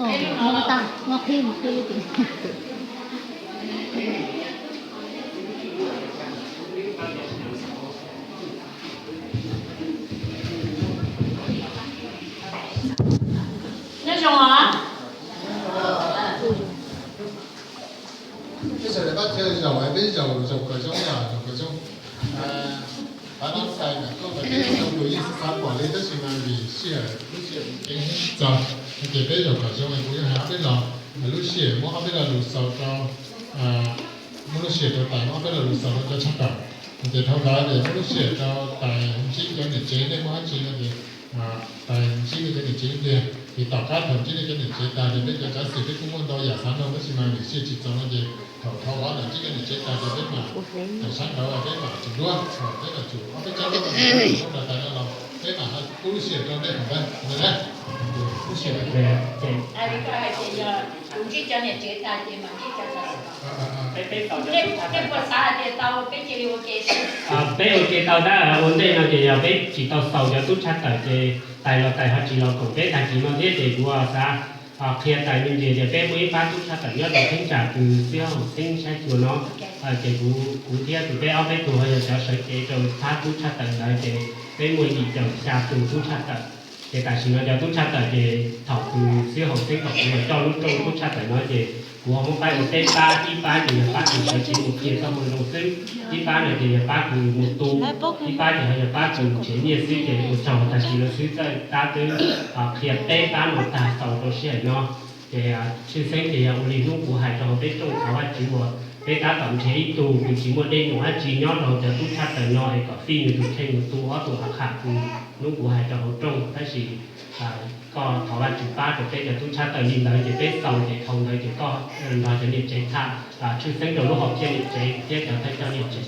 Mus qhib, mus qhib li tim. Nyob zoo os. Peb sawv daws pab chaw zaum, peb zaum, zaum kom zoo yom, zaum kom zoo. Pab pab xais mas koj pab peb zaum tus yeej xav pom li tab sis mas vim sij hawm lub sij hawm ceev txog, ces peb zaum kom zoo. Kuv yuav hais ob peb lo, lub sij hawm muab ob peb lo lus xaus rau, muab lub sij hawm rau tais, muab ob peb lo lus xaus rau cov tshaj tawm. Ces dhau ntawd ces muab lub sij hawm rau tais ntsib cov niam tsev, nej muaj dab tsi no ces tais ntsib nej cov niam tsev ib pliag. Ces tom qab thaum ntsib nej cov niam tsev tag ces peb cov tsav xwm peb kuj muaj ntau yam xav nug tab sis mas vim sij hawm tsis txaus no ces thaum dhau ntawd ntsib cov niam tsev tag ces peb mam, tam sab ntawd peb mam tsum duab, peb mam tsum ob peb tsob duab rau tais no los peb mam pub lub sij hawm rau nej thaum ntawd na. Lub sij hawm ces, kuv ntsib cov niam tsev tag ces mam ntsib cov tsav xwm. Nej puas xav hais tias tau, peb cia li ua ke xwb. Peb ua ke tau tab, ua ntej no ces yog peb tsis tau xaus cov tub tshaj tawm ces tais los tais ho tsis los koom peb tag kis no thiab ces kuv xav qhia tais me ntsis tias peb muaj ib pab tub tshaj tawm nyob rau theeb tsam kws xib hawb Hauv Xeeb saib xyuas no. Ces kuv, kuv thiab tus peb ob peb tug ho yog cov sawv cev rau pab tub tshaj tawm ntawd ces peb muaj yim caum xya tus tub tshaj tawm. Ces tam sim no cov tub tshaj tawm ces thaum kws xib hawb Hauv Xeeb thaum kuv los coj lub rooj tub tshaj tawm no ces kuv ho muab faib ua peb pab, ib pab ces yog pab kws sawv cev mus qhia txoj moo zoo xwb, ib pab no ces yog pab kws mus tu, ib pab ces ho yog pab kws nrhiav nyiaj xwb. Ces ua tsaug tag kis no xwb, txawj tab twb qhia peb pab no tag xaus rau sij hawm no. Ces tshwj xeeb ces yog ua li hnub kuv hais rau hauv peb rooj thov Vajtswv uas peb tab tom nrhiav ib tug kws tsis muaj dej num dab tsi nyob rau hauv cov tub tshaj tawm no es kom fij nws tus kheej mus tu ob tug av qham kws hnub kuv hais rau hauv rooj. Tab sis koj thov Vajtswv pab rau peb cov tub tshaj tawm li ntawd ces peb xaus ces dhau ntawd ces koj nrog cov niam tsev tham tshwj xeeb rau lub hom phiaj niam tsev thiab cov thawj coj niam tsev.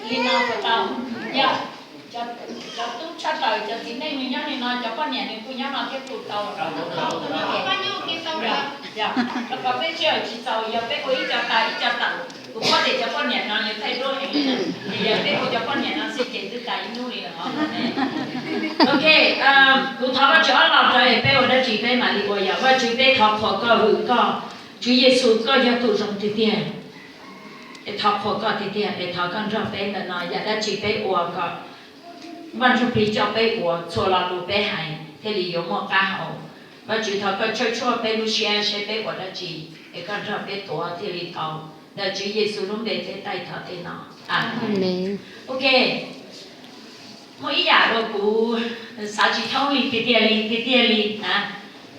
Li no puas tau? Yog cov tub tshaj tawm, cov txiv neej nws nyob li no, cov poj niam nws kuj nyob no thiab kuj tau. Rau qhov peb sij hawm tsis txaus, yog peb ua ib co tas ib co tawm, kuv paub tias cov poj niam no nws thaij duab heev li, ces yog peb ua cov poj niam no xwb ces twb tas ib hnub li lawm. Ok, kuv thov Vajtswv ob lo rau es peb ua dab tsi peb mam li ua. Yog Vajtswv, peb thov qhuas koj, hwm koj, Tswv Yexus, koj yog tus zoo tiag tiag. Es thov qhuas koj tiag tiag es thov koj nrog peb ntawm no, yam dab tsi peb ua kom Vaj Ntsuj Plig coj peb ua, txhua lo lus peb hais thiaj li yuav muaj qab hau. Vajtswv, thov koj tshawb tshuaj peb lub siab seb peb ua dab tsi es koj nrog peb tuav thiaj li tau. Ntawm Tswv Yexus lub npe peb taij thov tej no. Amees. Ok. Muaj ib yam uas kuv xav tsis thoob li tiag tiag li, tiag tiag li na,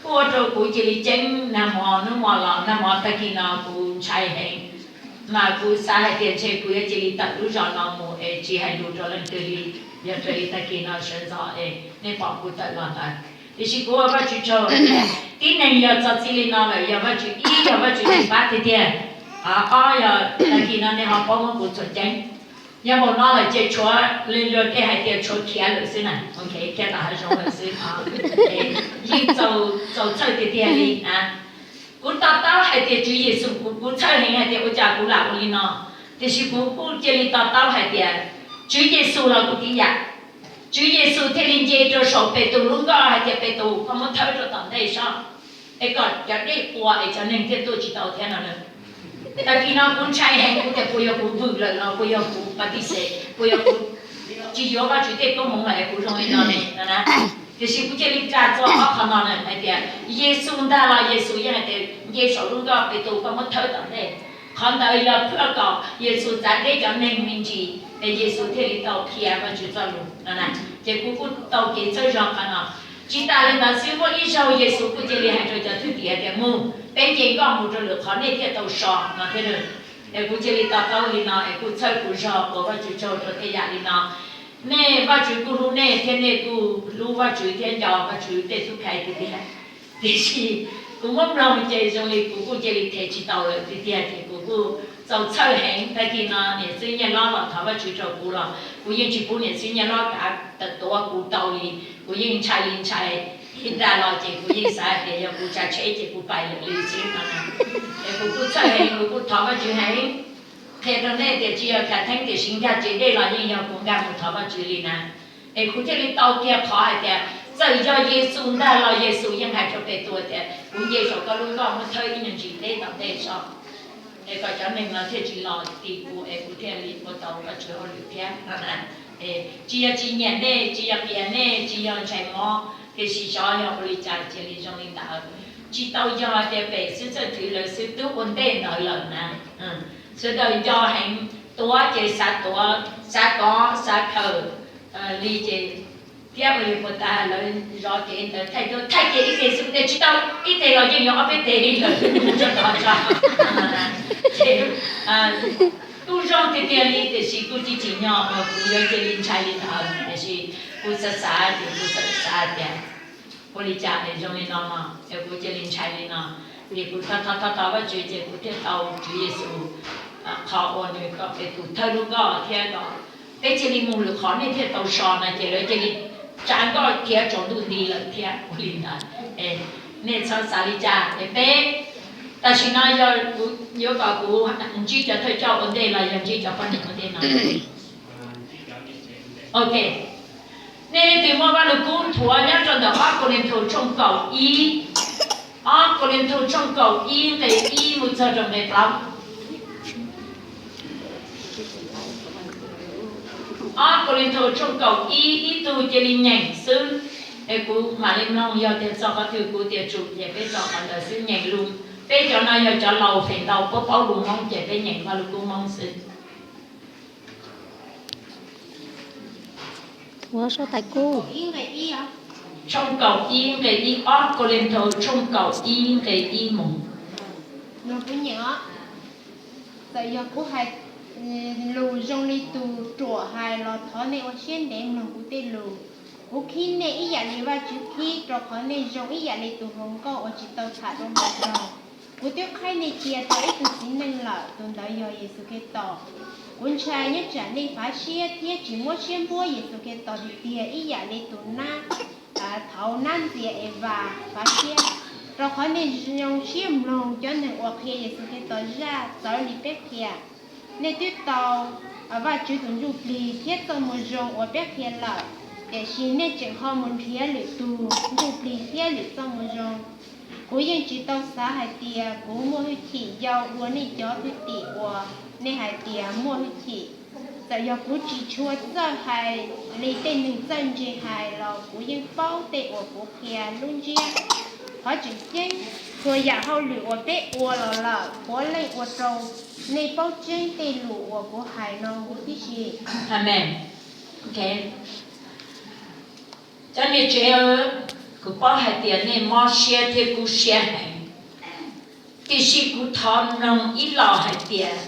kuj ua rau kuv cia li ceeb nag hmo, hnub hmo los nag hmo tag kis no kuv ntshai heev, mas kuv xav hais tias ntshe kuv yuav cia li tawm lub zos no mus es tsis hais lus rau leej twg li, yog raws li tag kis no sawv ntxov es nej pom kuv tawm los ntawd. Tiam sis kuv ua Vajtswv tsaug, tib neeg yog txog txij li no lawm yog Vajtswv, ib yog Vajtswv tsis pab tiag tiag, ob yog tag kis no nej ho paub muab kuv txuas ceeb. Yog npaum no lawm ces tshuav li luag tej hais tias tshuav khiav lawm xwb na, khiav tom hav zoov lawm xwb. Yeej txaus txhawj tiag tiag li na. Kuv to taub hais tias Tswv Yexus, kuv, kuv txhawj heev hais tias ua cas kuv lam ua li no, tiam sis kuv kuj cia li to taub hais tias Tswv Yexus los kuv tib yam. Tswv Yexus thiaj li nce rau saum Petus lub nkoj hais tias, Petus, koj muab thawb rau tom ntej sob, es kom cov dej qua es cov neeg thiaj tuaj tsis tau thiab no na. Tag kis no kuv ntshai heev, kuv tias puas yog kuv vwm lawm los puas yog kuv pa tij xes, puas yog kuv tsis yuav Vajtswv tej koob hmoov lawm es kuv zoo li no ne no na. Tiam sis kuv cia li ras txog ob qho no na hais tias Yexus ntag los Yexus yeej hais tias nce saum lub nkoj, Petus, koj muab thawb tom ntej. Qhov ntawd yog ua kom Yexus txav deb cov neeg me ntsis es Yexus thiaj li tau qhia Vajtswv txoj lus no na. Ces kuv kuj tau kev txhawb zog qhov no. Tsis tas li ntawd xwb, muaj ib zaug Yexus kuj cia li hais rau cov thwj tim hais tias, mus, peb nce nkoj mus rau lwm qhov nej thiaj tau so no thiab. Es kuv cia li to taub li no es kuj txhawb kuv zog ua Vajtswv tsaug rau tej yam li no. Nej, Vajtswv kuj hlub nej thiab nej kuj hlub Vajtswv thiab nco Vajtswv tej tub khai tiag tiag. Tiam sis kuv muab mloog ces zoo li kuv kuj cia li them tsis tau lawm tiag tiag ces kuv kuj txaus txhawj heev. Tag kis no niam Xwb Nyiaj Lob los thov Vajtswv rau kuv los kuv yeej tsis pub niam Xwb Nyiaj Lob kav tawm tuav kuv tau li. Kuv yeej ntshai li ntshai, ib nra los ces kuv yeej xav tias yog kuv tsav tsheb ces kuv pais lawm li xwb no. Es kuv kuj txhawj heev, kuv kuj thov Vajtswv heev. Qhia rau nej tias tsis yog khav theeb tiam sis nkag tsev dej los yeej yog kuv nkag mus thov Vajtswv li na. Es kuv thiaj li tau kiag qhov hais tias Txawm yog Yexus ntag los Yexus yeej hais rau Petus tias, kuv nce saum koj lub nkoj muab thawb ib nyuag ntsis teb tom ntej tso, es kom cov neeg no thiaj tsis los tim kuv es kuv thiaj li ua tau Vajtswv hauj lwm thiab. Tsis yog tsis nyiam nej, tsis yog qias nej, tsis yog ntshai mob, tiam sis xyov yog ua li cas cia li zoo li ntawd. Tsis tau yog tias pem xwb, txawj thwv lawv xwb twb ua ntej ntawd lawm na. Sawv daws nco heev, tuav ces xav tuav, xav kov, xav khaws li ces thiab ua li puas tas lawv zov kev ntawd thaij tuaj, thaij ces ib teg xwb, tsis tau, ib teg los yeej yuav ob peb teg li lawm. Tso tso, ces kuj zoo tiag tiag li, tiam sis kuj tsis tsim nyog uas kuv yuav cia li ntshai li ntawd, tiam sis kuv xav xav ces kuv xav xav tias ua li cas es zoo li no no, es kuv cia li ntshai li no. Ces kuv thov thov thov thov Vajtswv ces kuv thiaj tau Tswv Yexus qhov uas nws kom Petus thawb lub nkoj thiab kom peb cia li mus lwm qhov nej thiaj tau so no ces lawv cia li tsa nkoj khiav tsaus ntuj nti lawm thiab. Ua li ntawd, nej txhob xav li cas es peb, tam sim no yog kuv yuav kom kuv ntsib cov thawj coj ua ntej los yog ntsib cov poj niam ua ntej no? Ok, nej leej twg muaj Vaj Lug Kub nthuav nyob rau ntawm ob Kauleethaus tshooj kaum ib, ob Kauleethaus tshooj kaum ib nqe ib mus txog rau nqe plaub. Ob Kauleethaus tshooj kaum ib, ib tug cia li nyeem xwb, es kuv mam li mloog, yog tias txog qhov twg kuv tias tsum ces peb tso qhov ntawd xwb, nyeem lus. Peb cov no yog cov laus feem ntau paub paub lus Hmoob ces peb nyeem Vaj Lug Kub Hmoob xwb. Ua sab tais kub. Tshooj kaum ib nqe ib, ob Kauleethaus tshooj kaum ib nqe ib mus. Txawm yog kuv hais lus zoo li tus ruam hais los thov nej ua siab ntev mloog kuv tej lus. Kuv khib nej ib yam li Vajtswv khib, rau qhov nej zoo ib yam li tus hluas nkauj uas tsis tau tham rau nraum zoov. Kuv twb qhaib nej cia rau ib tug txiv neej lawm, tus ntawd yog Yexus Khetos. Kuv ntshai nyob tsam nej fav siab thiab tsis muab siab npuab Yexus Khetos tiag tiag ib yam li tus nab, thaud nab ntxias Evas fav siab, rau qhov nej zoo siab mloog cov neeg uas qhia Yexus Khetos zaj txawv li peb qhia. Nej twb tau Vajtswv tus Ntsuj Plig thiab txoj moo zoo uas peb qhia lawm, tiam sis nej tseem ho mus nrhiav lwm tus Ntsuj Plig thiab lwm txoj moo zoo. Kuv yeej tsis tau xav hais tias kuv muaj hwj chim yau dua nej cov thwj tim uas nej hais tias muaj hwj chim. Txawm yog kuv tsis tshua txawj hais li tej neeg txawj ntse hais los kuv yeej paub tej uas kuv qhia lub ntsiab. Qhov tseem ceeb, txhua yam hauj lwm uas peb ua los lawm puav leej ua rau nej paub tseeb tej lus uas kuv hais no huv tib si. Amen. Cov niam tsev, kuv paub hais tias nej mob siab thiab kub siab heev, tiam sis kuv thov mloog ib los hais tias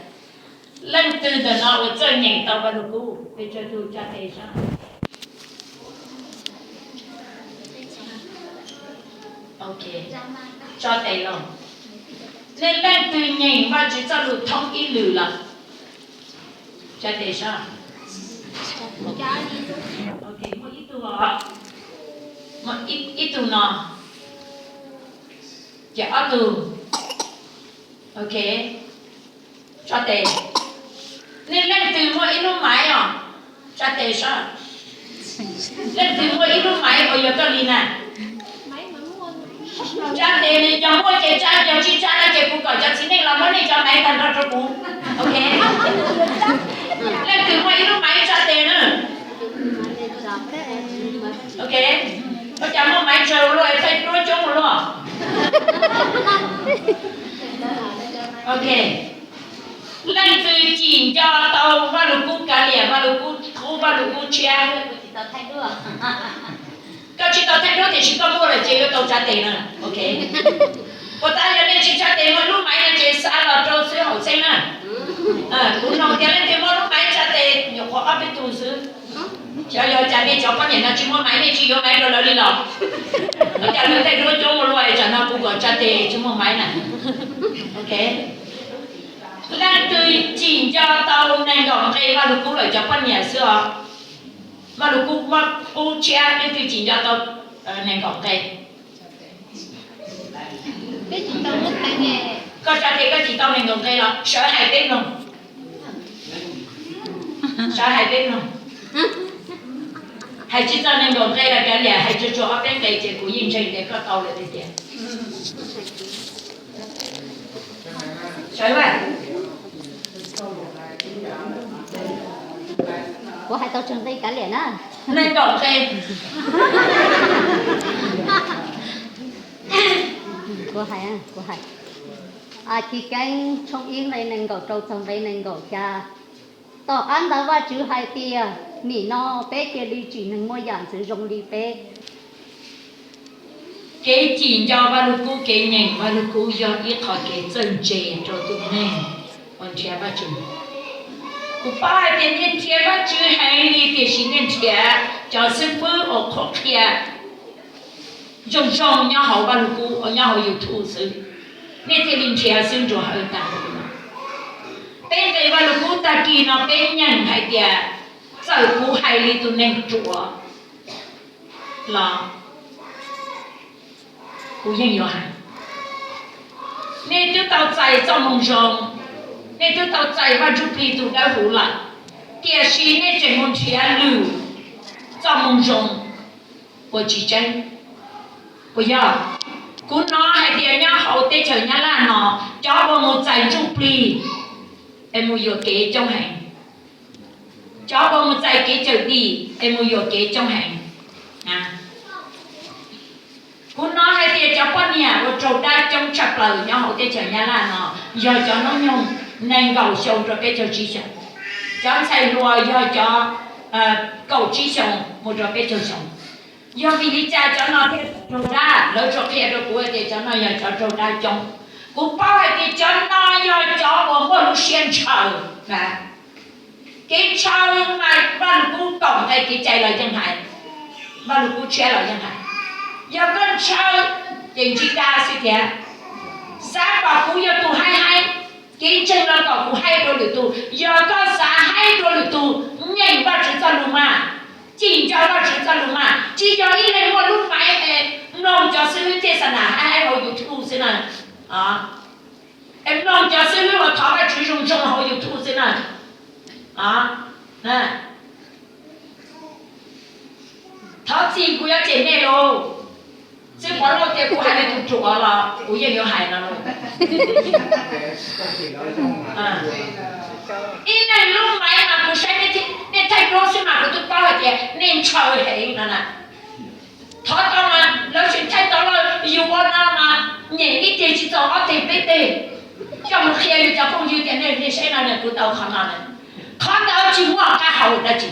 leej twg ntawm no uas txawj nyeem tau Vaj Lug Kub, pes tsawg tus tsa tes sab? Ok, tso tes los. Nej leej twg nyeem Vajtswv txoj lus thoob ib lwm lawm? Tsa tes sab. Ok, muaj ib tug os. Muaj ib tug no. Ces ob tug. Ok, tso tes. Nej leej twg muaj ib lub maiv os? Tsa tes sab. Leej twg muaj ib lub maiv uas yog koj li na? Tsa tes, yog muaj ces tsa, yog tsis tsa no ces kuv kom cov txiv neej los muab nej cov maiv tag nrho rau kuv. Ok, leej twg muaj ib lub maiv tsa tes na. Ok, ua cas muaj maiv tsawg ua luaj, thaij duab coob ua luaj. Ok, leej twg cim nco tau Vaj Lug Kub kav liam, Vaj Lug Kub qub, Vaj Lug Kub tshiab? Koj tsis tau thaij duab tiam sis koj muaj lawm ces yuav tau tsa tes na. Ok, puas tas yog nej tsis tsa tes muaj lub maiv no ces xa los rau xwb hauv txheeb na. Kuv nug tias leej twg muaj lub maiv tsa tes, nyuam qhuav ob peb tug xwb. Xyov yog cas nej cov poj niam no tsis muaj maiv, nej tsis yuav maiv rau lawv li los? Ua cas lawv thaij duab coob ua luaj, tsam no kuv kom tsa tes tsis muaj maiv na. Ok, leej twg cim nco tau nees nkaum nqe Vaj Lug Kub lawm cov poj niam xwb os. Vaj Lug Kub, Vaj Lug Kub tshiab, leej twg cim nco tau nees nkaum nqe? Koj tsa tes koj cim tau nees nkaum nqe los sawv hais peb mloog. Sawv hais peb mloog. Hais tsis txog nees nkaum nqe los kav liam, hais tsuag tsuag ob peb nqe ces kuv yeej ntseeg tias koj tau lawm tiag tiag. Sawv, kuv hais tau tsawg nqe kav liam na. Nees nkaum nqe. Kuv hais, kuv hais. Chiv Keeb tshooj ib nqe nees nkaum rau txog nqe nees nkaum xya. Tom qab ntawd Vajtswv hais tias, nim no peb cia li tsim neeg muaj yam ntxwv zoo li peb. Kev cim nco Vaj Lug Kub, kev nyeem Vaj Lug Kub yog ib qho kev txawj ntse rau tus neeg uas nrhiav Vajtswv. Kuv paub hais tias nej nrhiav Vajtswv heev li tiam sis nej nrhiav cov xib fwb uas qhuab qhia zoo zoo nyob hauv Vaj Lug Kub, nyob hauv YouTube xwb, nej thiaj li nrhiav xwb nruas hawv tag. Peb nqe Vaj Lug Kub tag kis no peb nyeem hais tias, txawm kuv hais li tus neeg ruam los kuv yeej yuav hais. Nej twb tau txais txoj moo zoo, nej twb tau txais Vaj Ntsuj Plig tus Dawb Huv lawm, tiam sis nej tseem mus nrhiav lwm txoj moo zoo uas tsis tseeb. Puas yog? Kuv hnov hais tias nyob hauv teb chaws Nyab Laj no, cov uas mus txais Ntsuj Plig es mus yuam kev coob heev. Cov uas mus txais kev cawm dim es mus yuam kev coob heev. Kuv hnov hais tias cov poj niam uas raug dab coob tshaj plaws nyob hauv teb chaws Nyab Laj no yog cov hnub nyoog nees nkaum xyoo rau peb caug tsib xyoos. Cov ntxhais hluas yog cov kaum tsib xyoos mus rau peb caug xyoo. Yog vim li cas cov no thiaj raug dab? Lawv tsuas qhia rau kuv hais tias cov no yog cov raug dab coob. Kuv paub hais tias cov no yog cov uas muaj lub siab ntshaw. Kev ntshaw mas Vaj Lug Kub kaum nqe kev cai los yeej hais, Vaj Lug Kub tshiab los yeej hais. Yog koj ntshaw ces ntsib dab xwb thiab. Xav kom kuv yog tus haib haib, kev ntseeg los kom kuv haib dua lwm tus. Yog koj xav haib dua lwm tus, nyeem Vajtswv txoj lus mas, cim nco Vajtswv txoj lus mas, tsis yog ib leeg muaj lub maiv es mloog cov xib hwb thiaj xa nas haib haib hauv YouTube xwb na. Es mloog cov xib hwb uas thov Vajtswv zoo zoo hauv YouTube xwb na. Thov txim kuv yuav cem nej lauj. Txwj Pov Lauj tias kuv hais li tus ruam los kuv yeej yuav hais no lauj. Ib leeg lub maiv mas kuv saib nej thaij duab xwb mas kuv twb paub hais tias nej ntshaw heev no na. Thov tau mas lawv tseem thaij tau los yus ua no mas nyem ib teg tsis txaus ob teg peb teg, coj mus qhia yus cov phooj ywg tias nej saib no na, kuv tau qhov no na. Qhov ntawd tsis muaj qab hau dab tsi.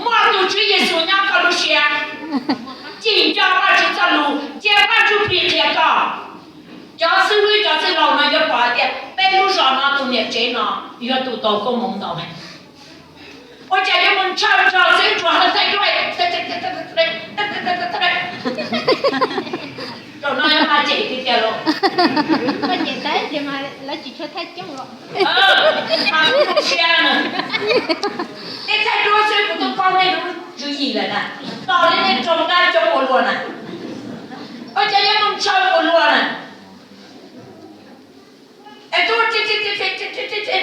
Muaj tus Tswv Yexus nyob koj lub siab, cim nco Vajtswv txoj lus, cia Vaj Ntsuj Plig qhia koj. Cov xib hwb cov txwj laus no yuav pom hais tias peb lub zos no tus niam tsev no yog tus tau koob hmoov ntau heev. Ua cas yuav mus ntshaw nrog xib hwb Tsuas Hawj thaij duab? Zaum no yuav mas cem tiag tiag lauj. Mas kuv zoo siab na. Nej thaij duab xwb kuv twb paub nej lub tswv yim lawm na. Tos li nej raug dab coob ua luaj na. Ua cas yuav mus ntshaw ua luaj na. Es tub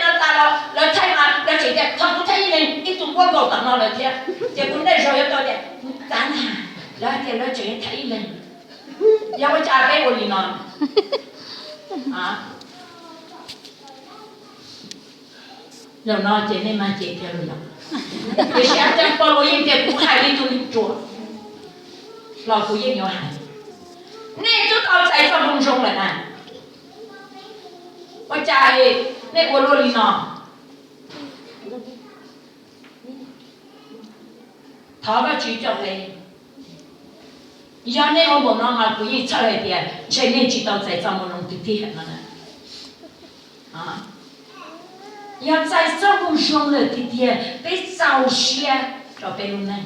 no tas los lawv thaij mas lawv tseem tias thov kuv thaij ib leeg, ib tug nkuaj nkaus tom no lawm thiab. Ces kuv ntej zog yuav tau tias txav na, lawv hais tias lawv tseem yuav thaij ib leeg. Yog ua cas peb ua li no? Zaum no ces nej mas cem tiag lauj. Tiam sis Ceeb Paj Luas yeej tias kuv hais li tus neeg ruam los kuv yeej yuav hais. Nej twb tau txais txoj moo zoo lawm na, ua cas nej ua luaj li no? Thov Vajtswv coj peb. Yog nej ua npaum no mas kuv yeej txhawj hais tias ntshe nej tsis tau txais txoj moo zoo tiag tiag no. Yog txais txoj moo zoo lawm tiag tiag, peb txaus siab rau peb lub neej.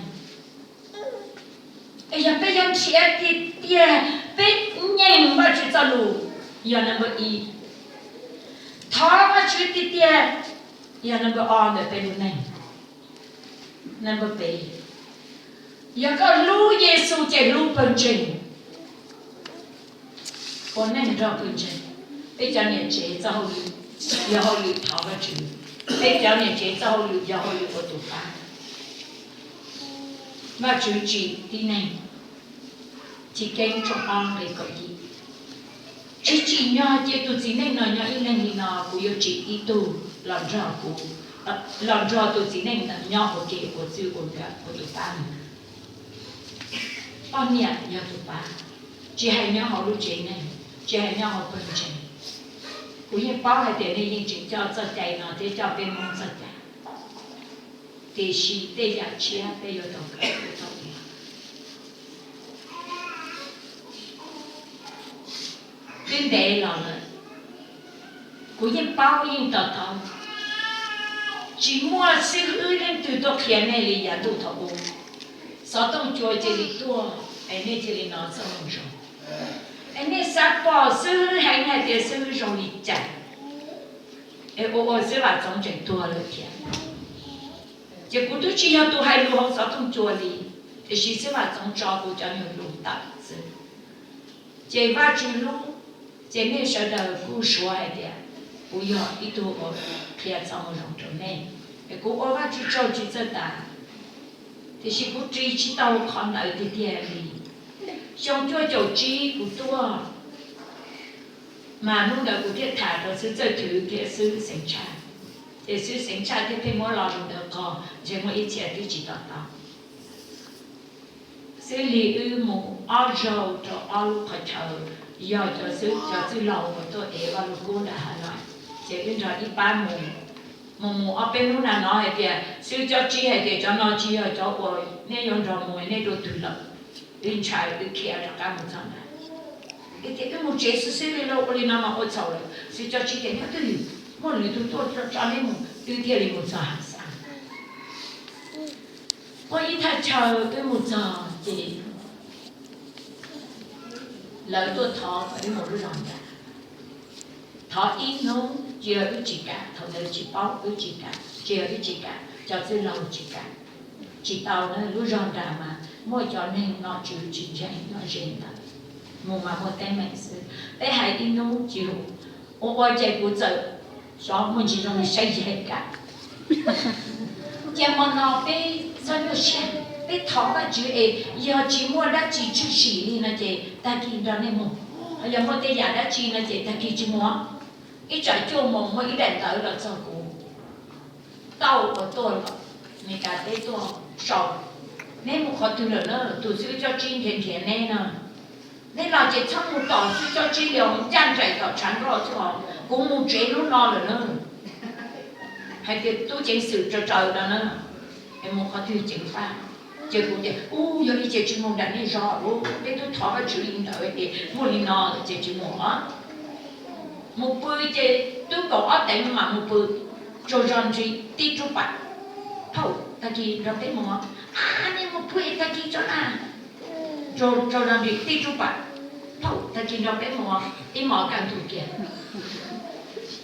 Es yog peb yuav nrhiav tiag tiag, peb nyeem Vajtswv txoj lus, yog number ib. Thov Vajtswv tiag tiag, yog number ob ntawm peb lub neej. Number peb, yog koj hlub Yexus ces hlub pawg ntseeg. Ua neej nrog pawg ntseeg. Peb cov niam tsev txoj hauj lwm yog hauj lwm thov Vajtswv. Peb cov niam tsev txoj hauj lwm yog hauj lwm ua tus pab. Vajtswv tsim tib neeg, Chivkeeb tshooj ob nqe kaum yim. Tsis tsim nyog cia tus txiv neej no nyob ib leeg li no, kuv yuav tsim ib tug los nrog kuv, los nrog tus txiv neej ntawd nyob ua ke ua txwj ua nkawm ua tus pab mus. Poj niam yog tus pab, tsis hais nyob hauv lub tsev neeg, tsis hais nyob hauv pawg ntseeg. Kuv yeej paub hais tias nej yeej tseem coj txoj cai no thiab coj peb Hmoob txoj cai, tiam sis tej yam tshiab peb yuav tau kawm tau ua. Twb ntev los lawm, kuv yeej paub yeej to taub, tsis muaj xib hwb leej twg tuaj qhia nej li yav ntuj thaum ub. Xov tooj cua cia li tuaj es nej cia li hnov txoj moo zoo, es nej xav pom xib hwb heev hais tias xib hwb zoo li cas, es ua ua xib vam txoov tseem tuag lawm thiab. Ces kuv twb tsis yog tus hais lus hauv xov tooj cua li, tiam sis xib vam txoov tso kuv cov nyuag lus tawm xwb. Ces Vajtswv hlub, ces nej sawv daws kuj suav hais tias kuv yog ib tug uas qhia txoj moo zoo rau nej, es kuv ua Vajtswv tsaug tsis txawj tas, tiam sis kuv ris tsis tau qhov ntawd tiag tiag li. Xyoo cuaj caum tsib kuv tuaj, mas hnub ntawd kuv thiaj tham rau xib txawj thwv thiab xib xeev tshaj, ces xib xeev tshaj thiaj pheej muab lo lus ntawd qog, ntshe muaj ib txhia twb tsis to taub. Xib Lis wb mus ob zaug rau ob lub qhov chaw, yog cov xib, cov txwj laug uas tuaj ev Vaj Lug Kub nram hav no, ces wb nrog ib pab mus. Mus mus ob peb hnub na hnov hais tias xib Cob Tsib hais tias cov no tsis yog cov uas neb yuav nrog mus, neb dua twg lawm. Wb ntshai wb khiav rov qab mus txog ntawd. Wb tias wb mus tsev xwb xwb li lauj, ua li no mas ua txhaum lawm. Xib Cob Tsib tias nyob twj ywm, muaj lwm tus tuaj tso neb mus, wb thiaj li mus txog Ham Xaj. Muaj ib thaj chaw wb mus txog ces lawv tuaj thov kom wb mus lub zos nram. Thov ib hnub tsis yog wb tsis kam, thaum ntawd tsis paub wb tsis kam, tsis yog wb tsis kam, cov txwj laug tsis kam. Tsis tau na, lub zog nram mas muaj cov neeg nom tswv tsis ntseeg nyob ze ntawd, mus mas muaj teeb meem xwb. Peb hais ib hnub tsis hu, ua ua ces kuv txawm xyov muaj ntsis zoo li saib tsis hais kam. Ces hmo no peb txhob nyuaj siab, peb thov Vajtswv es yog tsis muaj dab tsi tshwm sim li no ces tag kis nrog nej mus, ho yog muaj tej yam dab tsi no ces tag kis tsis mus. Ib tsam cuaj moos muaj ib daim ntawv los txog kuv, tau uas tuaj los Meskas teb tuaj sau, neb mus qhov twg lawm na, tus xib Cob Tsib nrhiav nrhiav neb no. Neb los ces txhob mus tom xib Cob Tsib li, ncaj nraim tom tshav nroj xwb os, kuv mus tsev hnub no lawm na. Hais tias tub ceev xwm raws raws no na, es mus qhov twg ceev faj. Ces kuv tias, u, yog li ces tsis mus nram nej zos lauj, peb twb thov Vajtswv li ntawd tias muaj li no ces tsis mus os. Mus pw ces twb kaum ob teev mam mus pw, tsaug zog nrig tib rub pam, phauj, tag kis nrog peb mus. A, nej mus pw tag kis tso na. Tsaug zog nrig tib rub pam, phauj, tag kis nrog peb mus, ib hmos kaj ntug kiag.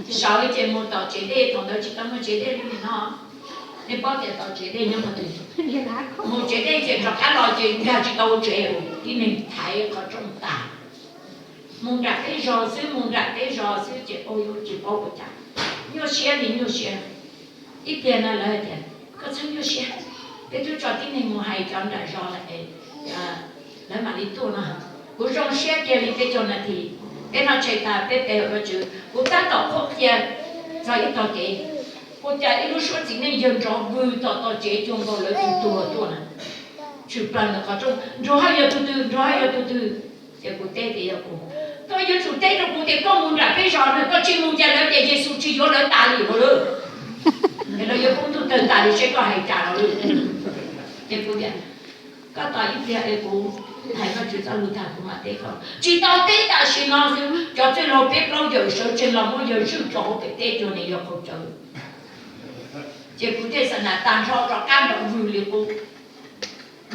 Sawv ces mus tom tsev dej, thaum ntawd tsis tau muaj tsev dej li no. Nej paub tias tom tsev dej nyob qhov twg? Mus tsev dej ces rov qab los ces nkag tsis tau tsev, tib neeg thaiv qhov rooj tas. Mus nram peb zos xwb, mus nram peb zos xwb ces ua yuav tsis paub ua cas, nyuaj siab li nyuaj siab. Ib pliag no lawv hais tias koj txhob nyuaj siab, peb twb tso tib neeg mus hais cov nram zos lawm, lawv mam li tuaj no. Kuv zoo siab kiag li peb caug nas this, peb noj tshais tas peb pe hawm Vajtswv, kuv tab tom qhuab qhia txog ib tog kev, ua cas ib lub suab txiv neej yawg nrov vwg tom tog tsev cuag nkaus lawv tus tuag tuaj na. Tshwm plaws ntawm qhov rooj, Nraug Haj yog tus twg? Nraug Haj yog tus twg? Ces kuv teb tias yog kuv. Koj yuav tsum teb rau kuv tias koj mus nram peb zos no, koj tsis mus ces lawv tias Yexus tsis yuav lawv tas li lawm. Es lawv yuav poob ntuj tawg tas li seb koj hais cas los lawm. Ces kuv tias koj tos ib pliag es kuv hais Vajtswv txoj lus tag kuv mam teb koj. Tsis tau teb tam sim no xwb, cov txwj laug peb plaub yawm sawv tsees los muab yawg zwj tso hauv pem teb cuag niag yog qaug cawv. Ces kuv thiaj xa nas tag nrho rov qab nrov vwg li qub.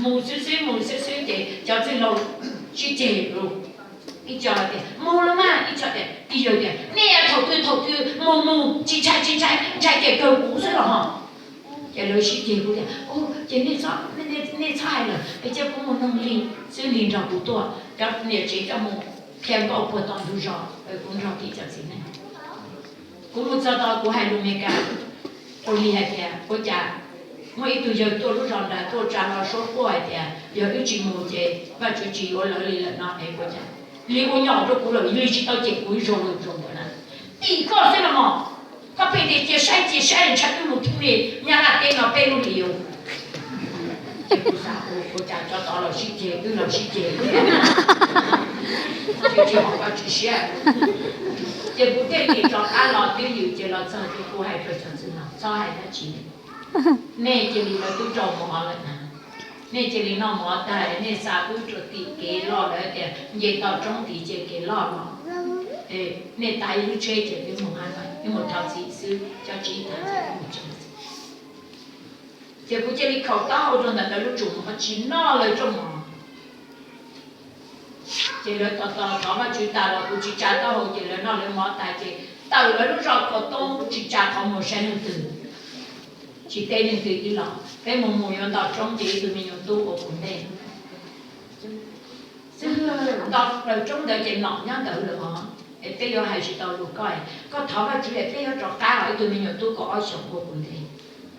Mus xwb xwb mus xwb xwb ces cov txwj laug sib ceg lus. Ib co tias mus los mas, ib co tias, ib yawg tias nej thaum twg thaum twg mus mus, tsis ntshai tsis ntshai, ntshai ces kawg kuv xwb los ho. Ces lawv sib ceg kuv tias, u, ces nej txhob hais lawm es cia kuv mus noog Lis xwb, Lis nrog kuv tuaj. Cov niam tsev coj mus qhia nkauj puag tom ntug zos, kuv nrog tim cov txiv neej. Kuv mus txog tod kuv hais lus Meskas, ua Lis hais tias ua cas Muaj ib tug yawg tuaj lub zos nrad tuaj tsa hlo suab quaj hais tias yog wb tsis mus ces Vajtswv tsis yuav lawv li lawm no es ua cas li ua nyo rau kuv lawm li tsis tau cem kuv ib zaug li zoo ntawd na. Tim koj xwb los mas, koj pheej tias cia saib cia saib ntshai wb mus thoob li Nyab Laj teb no peb lub hlis yus. Ces kuv xav ua cas cov tod los sib ceg wb los sib ceg, tsis hom Vajtswv siab. Ces kuv thiaj li rov qab los twb ywm ces los txog ces kuv hais rau cov ntxwg no txhob hais dab tsi. Nej cia li, lawv twb rau mov lawm na, nej cia li noj mov tag nej xa wb rau tim kev loj lawm tias nce toj roob tid ces kev loj los, nej tav ib lub tsheb ces wb mus hab, wb mus thov txim xwb, cov tsib tag ces wb mus tsev. Ces kuv cia li khaum taub hau rau ntawm lawv lub tsum mov tsis noj lawv rooj mov. Ces lawv tos tos thov Vajtswv tas los kuv tsis tsa taub hau ces lawv noj lawv mov tas ces tawm lawv lub zos kaum toob tsis tsa qhov muag saib leej twg, tsis teb leej twg ib los. Peb mus mus yuav nto roob ces ib tug me nyuam tub ua kuv ntej. Xwb nto plaws roob ntawd ces nom nyob ntawd lawm os, es peb yuav hais tsis tau lus koj, koj thov Vajtswv es peb yuav rov qab os. Ib tug me nyuam tub kaum ob xyoos ua kuv ntej,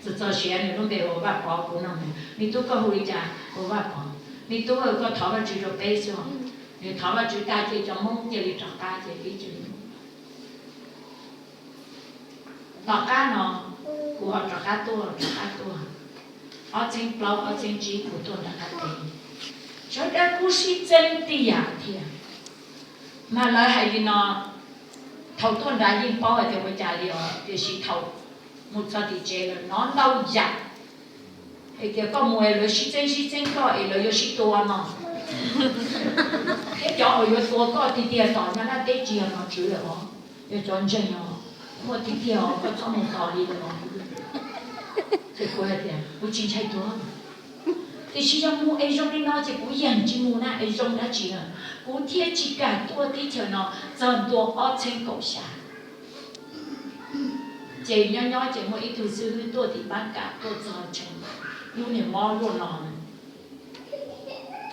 txog txog siav nws lub npe hu ua Vaj Pov, kuv nug nws, me tub koj hu li cas? Hu ua Vaj Pov. Me tub, koj thov Vajtswv rau peb xwb os. Nws thov Vajtswv tag ces cov Hmoob cia li rov qab ces peb cia li mus. Tom qab no kuv ho rov qab tuaj, rov qab tuaj, ob txheeb plaub ob txheeb tsib kuv tuaj nram qab teb, sawv daws kuj sib txeeb tib yam thiab. Mas lawv hais li no, thaum tuaj nrad yeej paub hais tias ua cas li os, tiam sis thaum mus txog tim tsev lawm hnov ntau yam hais tias koj mus es lawv sib txeeb sib txeeb koj es lawv yuav sib tua no, thiab cov uas yuav tua koj tiag tiag tom Nyab Laj teb tsis yog nom tswv lawm os, yog cov ntseeg os, muaj tiag tiag os, koj txhob mus tos li lawm os. Ces kuv hais tias kuv tsis ntshai tuag, tiam sis yog mus es zoo li no ces kuv yeej tsis mus na es zoo dab tsi na. Kuv thiaj tsis kam tuaj teb chaws no txog ntua ob txheeb kaum xya. Ces nyob nyob ces muaj ib tug xib hwb tuaj tim Npab Kam tuaj txog tsev, lub niag mob luaj no,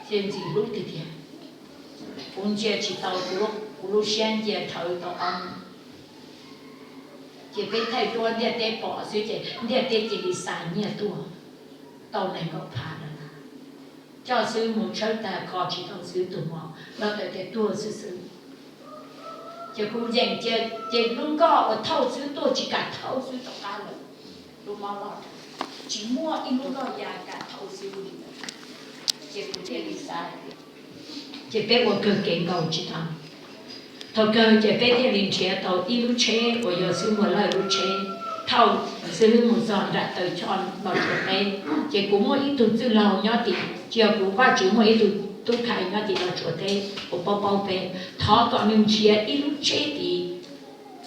ces ntxim hlub tiag tiag. Kuv ntsia tsis tau, kuv lub siab ncia dhawv tau ob hnub. Ces peb thaij duab ntiaj teb pom xwb ces ntiaj teb cia li xa nyiaj tuaj tau nees nkaum phav lawm. Coj xwb mus tshawb tag kho tsis tau xwb tus mos los tawm tias tuag xwb xwb. Ces kuv yeem cia, ces lub nkoj uas thauj xwb tuaj tsis kam thauj xwb rov qab lawm. Lub mob loj, tsis muaj ib lub nkoj ya kam thauj xwb li lawm. Ces kuv thiaj li xav, ces peb ua kawg kev nkaus tsis tau. Thaum kawg ces peb thiaj li nrhiav tau ib lub tsheb uas yog xib hwb Muas Lawj lub tsheb thauj xib hwb mus txog nram taw choj Los Tsuas teb. Ces kuv muaj ib tug txwj laug nyob tim, tsis yog kuv, Vajtswv muaj ib tug tub khai nyob tim Los Tsuas teb uas paub paub peb, thov kom nws nrhiav ib lub tsheb tid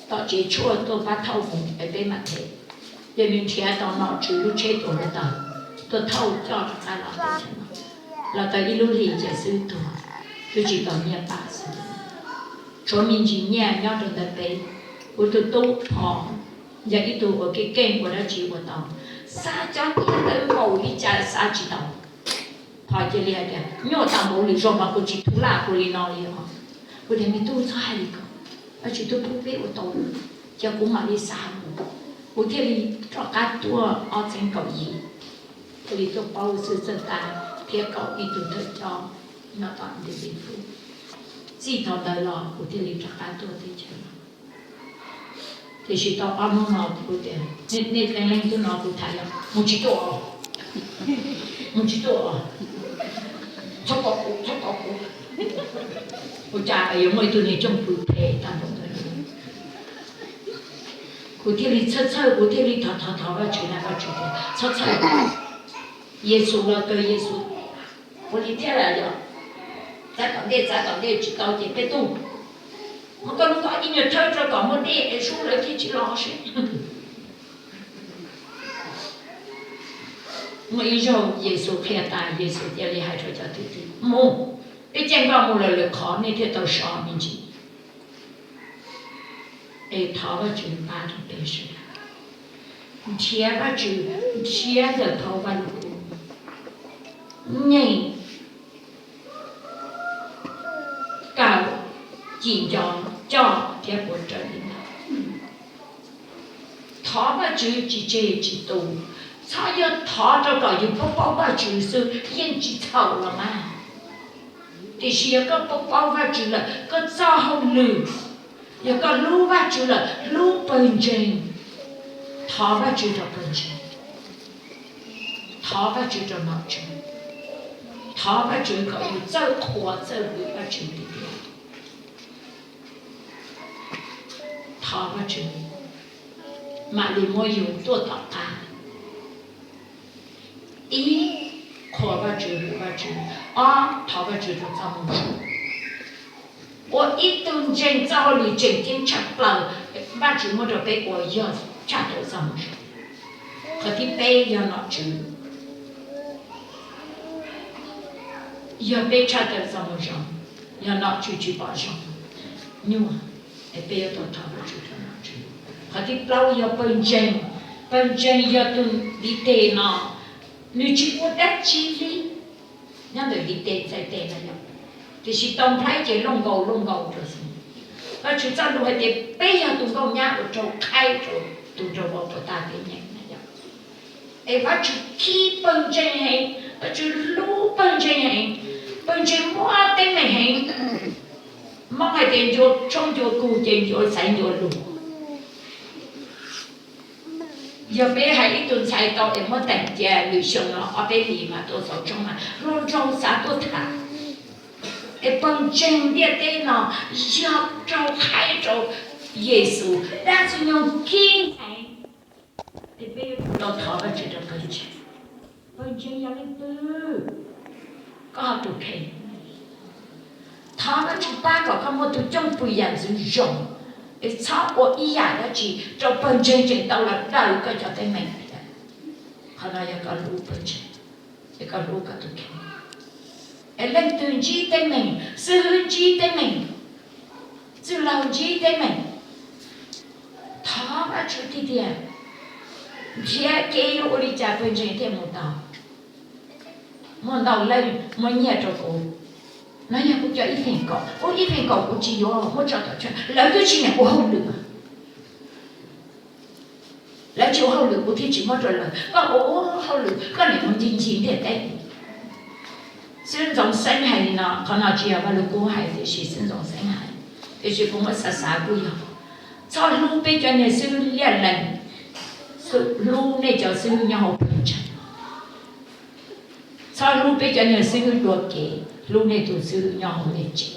tom tsev tshuaj tuaj pab thauj mus es peb mam them. Ces nws nrhiav tau nom tswv lub tsheb tuam hluav taws tuaj thauj coj rov qab los, los tau ib lub hlis ces xwb tuag, twb tsis tau nyiaj pam xwb. Tshuav me ntsis nyiaj nyob rau ntawm peb. Kuv tus tub Phom yog ib tug uas keej keej ua dab tsi ua tau, xa cov nyiaj ntawd npaum li cas xa tsis tau. Phom cia li hais tias nyuaj tag npaum lwm zaus mas kuv tsis thub laj kuv li no li os. Kuv tias me tub txhob hais li ko, Vajtswv twb pub peb ua tau lawm, ces kuv mam li xa mus. Kuv thiaj li rov qab tuaj ob txheeb kaum yim, thiaj li tuaj paub xwb txawj tab thiab kaum ib tug thawj coj nyob tom ntiaj teb. Txij thaum ntawd los kuv thiaj li rov qab tuaj teb chaws no. Tiam sis tau ob hnub no kuv tias nej leej twg no kuv tham yog mus tsis tuaj, mus tsis tuaj, txhob tos kuv, txhob tos kuv. Ua cas yuav muaj ib tug niag coj pw phem tag npaum ntawd. Kuv thiaj li txhawj txhawj, kuv thiaj li thov thov thov Vajtswv na, Vajtswv tias txhob txhawj, Yexus los kawg Yexus. Ua li thiab lawm yog txav tom ntej, txav tom ntej tsis tau ces peb tuaj. Ho koj lub koj ib nyuag thawb rau kom muaj dej es sub lawv thiaj tsis los seb. Muaj ib zaug Yexus qhia tas, Yexus cia li hais rau cov thwj tim mus, peb caij nkoj mus lawm lwm qhov nej thiaj tau so me ntsis. Es thov Vajtswv pab rau peb sawv daws, nrhiav Vajtswv, nrhiav ntawm phau Vajluskub, nyeem, kawm, cim nco, coj thiab ua raws li ntawd. Thov Vajtswv tsis tseg tsis tu, Txhob yog thov rau kom yus paub paub Vajtswv xwb yeej tsis txhaum los mas. Tiam sis yog koj paub paub Vajtswv lawm, koj txoj hauj lwm, yog koj hlub Vajtswv lawm, hlub pawg ntseeg, thov Vajtswv rau pawg ntseeg, thov Vajtswv rau nom tswv, thov Vajtswv kom yus txawj qhuas txawj hwm Vajtswv tiag tiag. Thov Vajtswv mam li muab yus tuaj tom qab. Ib, qhuas Vajtswv, hwm Vajtswv. Ob, thov Vajtswv rau txoj moo zoo. Ua ib tug ntseeg txoj hauj lwm tseem ceeb tshaj plaws Vajtswv muab rau peb ua yog tshaj tawm txoj moo zoo. Qhov thib peb yog nom tswv. Yog peb tshaj tawm txoj moo zoo, yog nom tswv tsis pom zoo nyuaj, es peb yuav tau thov Vajtswv rau nom tswv. Qhov thib plaub yog pawg ntseeg. Pawg ntseeg yog tus ntiv tes no, nws tsis ua dab tsi li nyob ntawm ntiv tes txhais tes no yom, tiam sis tau nplhaib ces looj nkaus looj nkaus rau xwb. Vajtswv txoj lus hais tias peb yog tus nkauj nyab uas rau qhaib rau tus nraug vauv puas tag peb nyeem na yom. Es Vajtswv khib pawg ntseeg heev, Vajtswv hlub pawg ntseeg heev, pawg ntseeg muaj teeb meem heev. Hmoob hais tias ncua tshoob ncua kug ces ncua xaiv ncua lug. Yog peb hais ib tug ntxhais tau es muab teem cia lwm xyoo no ob peb hlis mas tuaj xaus tshoob mas luag nraug xav tuaj tham. Es pawg ntseeg ntiaj teb no yog rau qhaib rau Yexus dab ntxwg nyoog khib heev. Es peb yuav tsum tau thov Vajtswv rau pawg ntseeg. Pawg ntseeg yog leej twg? Koj ho tus kheej. Thov Vajtswv pab kom koj muaj tus cwj pwm yam ntxwv zoo, es txhob ua ib yam dab tsi rau pawg ntseeg tseem tau los daws koj cov teeb meem. Qhov no yog koj hlub pawg ntseeg, es koj hlub koj tus kheej. Es leej twg ntsib teeb meem, xib hwb ntsib teeb meem, txwj laug ntsib teeb meem, thov Vajtswv tiag tiag, nrhiav kev yuav ua li cas pawg ntseeg thiaj mus tau. Muaj ntau leej muab nyiaj rau kuv, no yog kuv cov ib feem kaum, ub, ib feem kaum kuv tsis yuav, muab tso tom tshuaj, lawv twb tsis niam ua hauj lwm. Lawv tsis ua hauj lwm kuv thiaj tsis muab rau lawv. Koj ua hauj lwm koj niam mus ncig ncig ntiaj teb. Xib hwb Ntxoov Xeeb hais li no, qhov no tsis yog Vaj Lug Kub hais tiam sis xib hwb Ntxoov Xeeb hais, tiam sis kuv muab xav xav kuj yog, txhob hlub peb cov niag xib hwb liaj lees, hlub nej cov xib hwb nyob hauv pawg ntseeg. Txhob hlub peb cov niag xib hwb dua kev, hlub nej tus xib hwb nyob hauv nej tsev.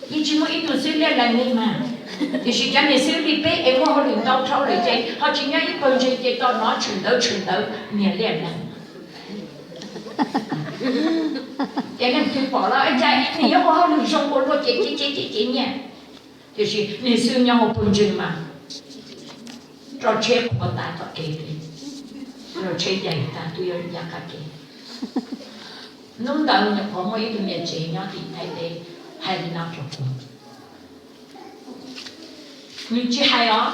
Yeej tsis muaj ib tug xib hwb liaj lees li mas, tiam sis cov niag xib hwb li peb es muaj hauj lwm ntau dhau lawm ces ho tsis nyob ib pawg ntseeg ces tau hnov tshwm ntawv tshwm ntawv niag liaj lees. Ces leej twg pom los cas niag yuav ua hauj lwm zoo ua luaj ces cev cev cev nyiaj, tiam sis niag xib hwb nyob hauv pawg ntseeg mas roj tsheb qhuav tas tom kev, roj tsheb yaig tas twb yuav ncaj qab kev. Hnub ntawd nyuam qhuav muaj ib tug niam tsev nyob tim Thaib teb hais li no rau kuv, nws tsis hais os,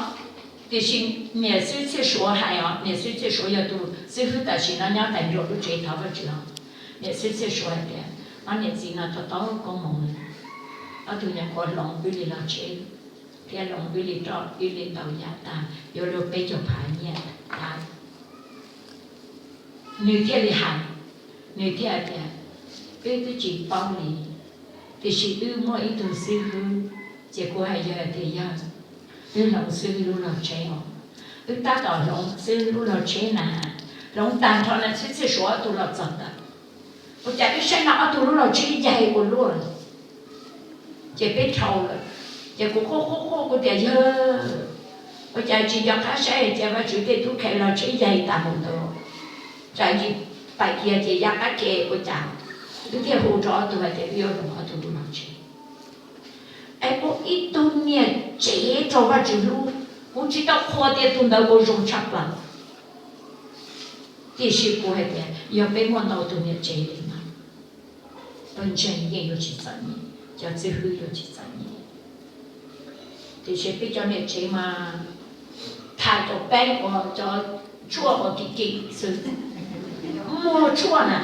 tiam sis niam xib hwb Txhiaj Suav hais os, niam xib hwb Txhiaj Suav yog tus xib hwb tam sim no nyob tais nruas lub tsev thov Vajtswv os. Niam xib hwb Txhiaj Suav hais tias, ob niam txiv no tau tau koob hmoov, ob tug nyuam qhuav hloov wb li log tsheb thiab hloov wb li roj wb li ntaus yam tag yuav luag peb caug phav nyiaj tag. Nws thiaj li hais, nws thiaj hais tias, wb twb tsis paub li, tiam sis wb muaj ib tug xib hwb, ces kuv hais yog tias yog, wb hloov xib hwb lub log tsheb os, wb tab tom hloov xib hwb lub log tsheb na, hloov tag nrho na xib hwb Txhiaj Suav ob tug los txog ntawd, ua cas wb saib no ob tug lub log tsheb yaig ua luaj, ces peb dhau lawm. Ces kuv quaj quaj quaj kuv tias yawg, ua cas tsis nco qab saib hais tias Vajtswv tej tub qhe log tsheb yaig tas mus ntawd, tsam ntsis pais kiag ces ya qab ke ua cas, wb thiaj hu rau ob tug hais tias wb yuav hloov ob tug lub log tsheb. Es ua ib tug niam tsev raug Vajtswv hlub, kuv tsis tau qhuas tias tus ntawd ua zoo tshaj plaws, tiam sis kuv hais tias yog peb muaj ntau tus niam tsev li no, pawg ntseeg yeej yuav tsis txom nyem, cov xib hwb yuav tsis txom nyem. Tiam sis peb cov niam tsev mas tham kom peb ua cov tshuaj uas kim kim xwb, muag tshuaj na.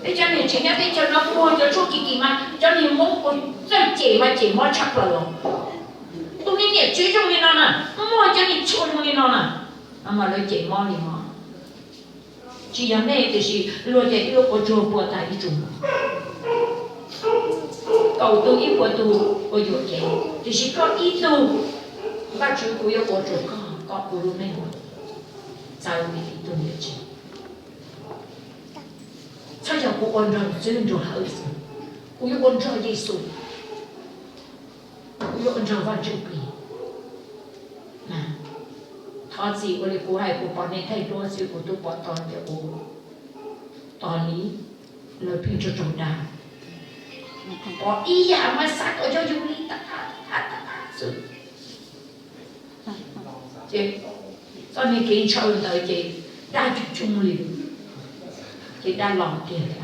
Peb cov niam tsev nyob teb chaws no muag cov tshuaj kim kim mas cov niag Hmoob uas txawj cem mas cem mob tshaj plaws los. Tus niag niam tsev zoo li no na, muag cov niag tshuaj zoo li no na. Mas lawv cem mob li no. Tsis yog nej, tiam sis luag tias ib lub qhov tsua puas tas ib tug, kaum tug ib puas tug ua yuam kev, tiam sis koj ib tug, Vajtswv, kuv yuav ua rau koj, koj kuv lub neej ua txawv li ib tug niam tsev. Txhob yog kuv ua nrog Ntxwg Nraug Hawj xwb, kuv yuav ua nrog Yexus, kuv yuav ua nrog Vaj Ntsuj Plig. Thov txim ua li kuv hais, kuv pom nej thaij duab xwb, kuv twb pom tau tias kuv tos li lawv pheej tsaug tsaug dag, pom ib yam mas xav kom yog yus li tab tab tab xwb. Ces txoj me kev ntshaw ntawd ces dab coob coob li, ces dab los kiag li.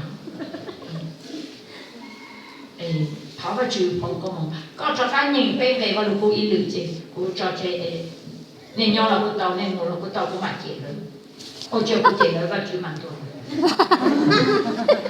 Thov Vajtswv foom koob hmoov, koj rov qab nyeem peb nqe Vaj Lug Kub ib lwm ces kuv tso tseg. Nej nyob los kuj tau, nej mus los kuj tau, kuv mam cem lawv. Ua cas kuv cem lawv Vajtswv mam tuag.